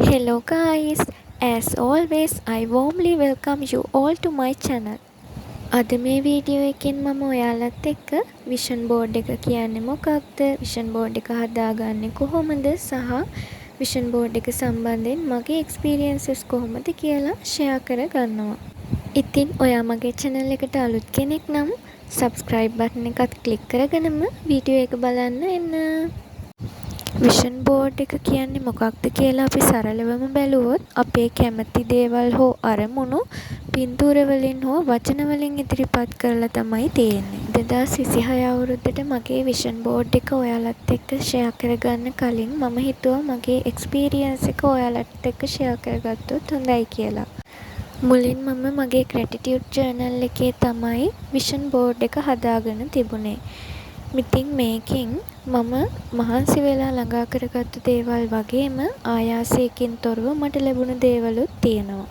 Hello guys, as always I warmly welcome you all to my channel. අද මේ video එකෙන් මම ඔයාලත් එක්ක විෂන් බෝඩ් එක කියන්නේ මොකක්ද, විෂන් බෝඩ් එක හදාගන්නේ කොහොමද සහ විෂන් බෝඩ් එක සම්බන්ධයෙන් මගේ එක්ස්පීරියන්සස් කොහොමද කියලා ෂෙයා කරගන්නවා. ඉතින් ඔයා මගේ චැනල් එකට අලුත් කෙනෙක් නම් සබ්ස්ක්‍රයිබ් බටන් එකත් ක්ලික් කරගෙනම වීඩියෝ එක බලන්න එන්න. විෂන් බෝඩ් එක කියන්නේ මොකක්ද කියලා අපි සරලවම බැලුවොත්, අපේ කැමති දේවල් හෝ අරමුණු පින්තූර වලින් හෝ වචන වලින් ඉදිරිපත් කරලා තමයි තියෙන්නේ. 2026 අවුරුද්දට මගේ විෂන් බෝඩ් එක ඔයාලත් එක්ක ෂෙයා කරගන්න කලින් මම හිතුවා මගේ එක්ස්පීරියන්ස් එක ඔයාලත් එක්ක ෂෙයා කරගත්තොත් හොඳයි කියලා. මුලින් මම මගේ ග්‍රැටිටියුඩ් ජර්නල් එකේ තමයි විෂන් බෝඩ් එක හදාගෙන තිබුණේ. ඉතින් මේකෙන් මම මහන්සි වෙලා ළඟා කරගත්තු දේවල් වගේම ආයාසයකින් තොරව මට ලැබුණු දේවලුත් තියෙනවා.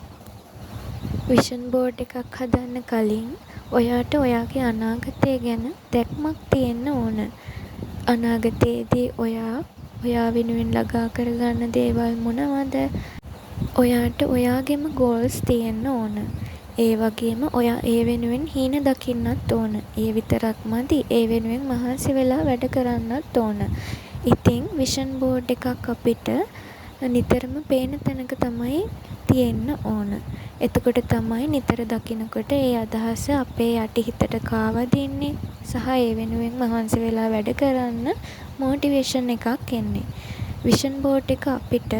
විෂන් බෝඩ් එකක් හදන්න කලින් ඔයාට ඔයාගේ අනාගතය ගැන දැක්මක් තියෙන්න ඕන. අනාගතයේදී ඔයා ඔයා වෙනුවෙන් ළඟා කරගන්න දේවල් මොනවද? ඔයාට ඔයාගෙම ගෝල්ස් තියෙන්න ඕන. ඒ වගේම ඔයා ඒ වෙනුවෙන් හීන දකින්නත් ඕන. ඒ විතරක් මදි, ඒ වෙනුවෙන් මහන්සි වෙලා වැඩ කරන්නත් ඕන. ඉතින් විෂන් බෝඩ් එකක් අපිට නිතරම පේන තැනක තමයි තියෙන්න ඕන. එතකොට තමයි නිතර දකිනකොට ඒ අදහස අපේ යටි හිතට කාවදින්නේ සහ ඒ වෙනුවෙන් මහන්සි වෙලා වැඩ කරන්න මෝටිවේෂන් එකක් එන්නේ. විෂන් බෝඩ් එක අපිට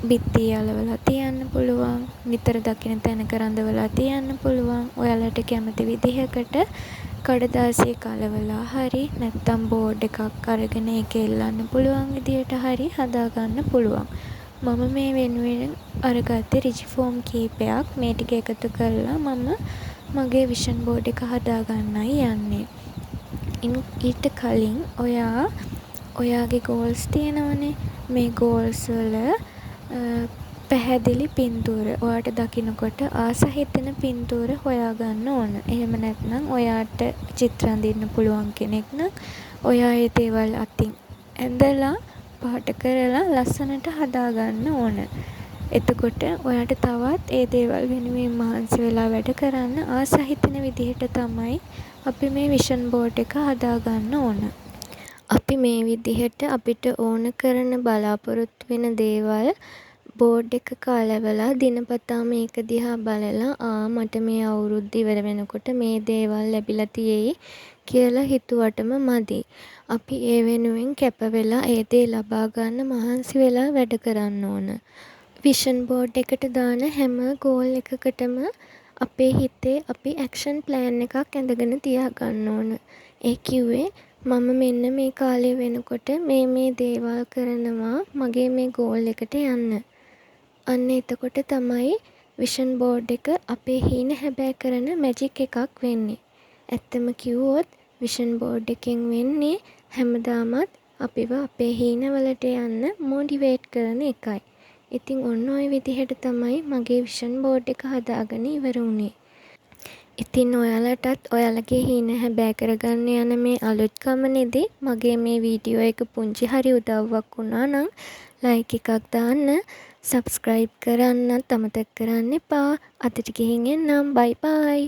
බිත්තියේ අලවලා තියන්න පුළුවන්. නිතර දකින තැනක රඳවලා තියන්න පුළුවන්. ඔයාලට කැමති විදිහකට කඩදාසියක අලවලා හරි, නැත්තම් බෝඩ් එකක් අරගෙන ඒක එල්ලන්න පුළුවන් විදියට හරි හදාගන්න පුළුවන්. මම මේ වෙනුවෙන් අරගත්තේ රිජිෆෝම් කීපයක්. මේ ටික එකතු කරලා මම මගේ විෂන් බෝඩ් එක හදාගන්නයි යන්නේ. ඊට කලින් ඔයා ඔයාගේ ගෝල්ස් තියෙනවනේ. මේ ගෝල්ස් වල පැහැදිලි පින්තූර, ඔයාට දකිනකොට ආස හිතෙන පින්තූර හොයාගන්න ඕන. එහෙම නැත්නම් ඔයාට චිත්‍ර අඳින්න පුළුවන් කෙනෙක් නම් ඔයා ඒ දේවල් අතින් ඇඳලා, පාට කරලා ලස්සනට හදාගන්න ඕන. එතකොට ඔයාට තවත් ඒ දේවල් වෙනුවෙන් මහන්සි වෙලා වැඩ කරන්න ආස හිතෙන විදිහට තමයි අපි මේ විෂන් බෝඩ් එක හදාගන්න ඕන. අපි මේ විදිහට අපිට ඕන කරන, බලාපොරොත්තු වෙන දේවල් බෝඩ් එකක අලවලා, දිනපතා මේක දිහා බලලා, ආ මට මේ අවුරුද්ද ඉවර වෙනකොට මේ දේවල් ලැබිලා තියෙයි කියලා හිතුවටම මදි. අපි ඒ වෙනුවෙන් කැප වෙලා ඒ දේ ලබා ගන්න මහන්සි වෙලා වැඩ කරන්න ඕන. විෂන් බෝඩ් එකට දාන හැම ගෝල් එකකටම අපේ හිතේ අපි ඇක්ෂන් ප්ලෑන් එකක් ඇඳගෙන තියාගන්න ඕන. ඒ කිව්වේ මම මෙන්න මේ කාලය වෙනකොට මේ මේ දේවල් කරනවා මගේ මේ ගෝල් එකට යන්න. අන්න එතකොට තමයි විෂන් බෝඩ් එක අපේ හීන හැබෑ කරන මැජික් එකක් වෙන්නේ. ඇත්තම කිව්වොත් විෂන් බෝඩ් එකෙන් වෙන්නේ හැමදාමත් අපිව අපේ හීනවලට යන්න මෝටිවේට් කරන එකයි. ඉතින් ඔන්න ඔය විදිහට තමයි මගේ විෂන් බෝඩ් එක හදාගෙන ඉවර වුණේ. ඉතින් ඔයාලටත් ඔයාලගේ හීන හැබෑ කරගන්න යන මේ අලුත් ගමනේදී මගේ මේ වීඩියෝ එක පුංචි හරි උදව්වක් වුණා නම් ලයික් එකක් දාන්න, සබ්ස්ක්‍රයිබ් කරන්නත් අමතක කරන්න එපා. අදට ගිහින් එන්නම්. බයි බයි.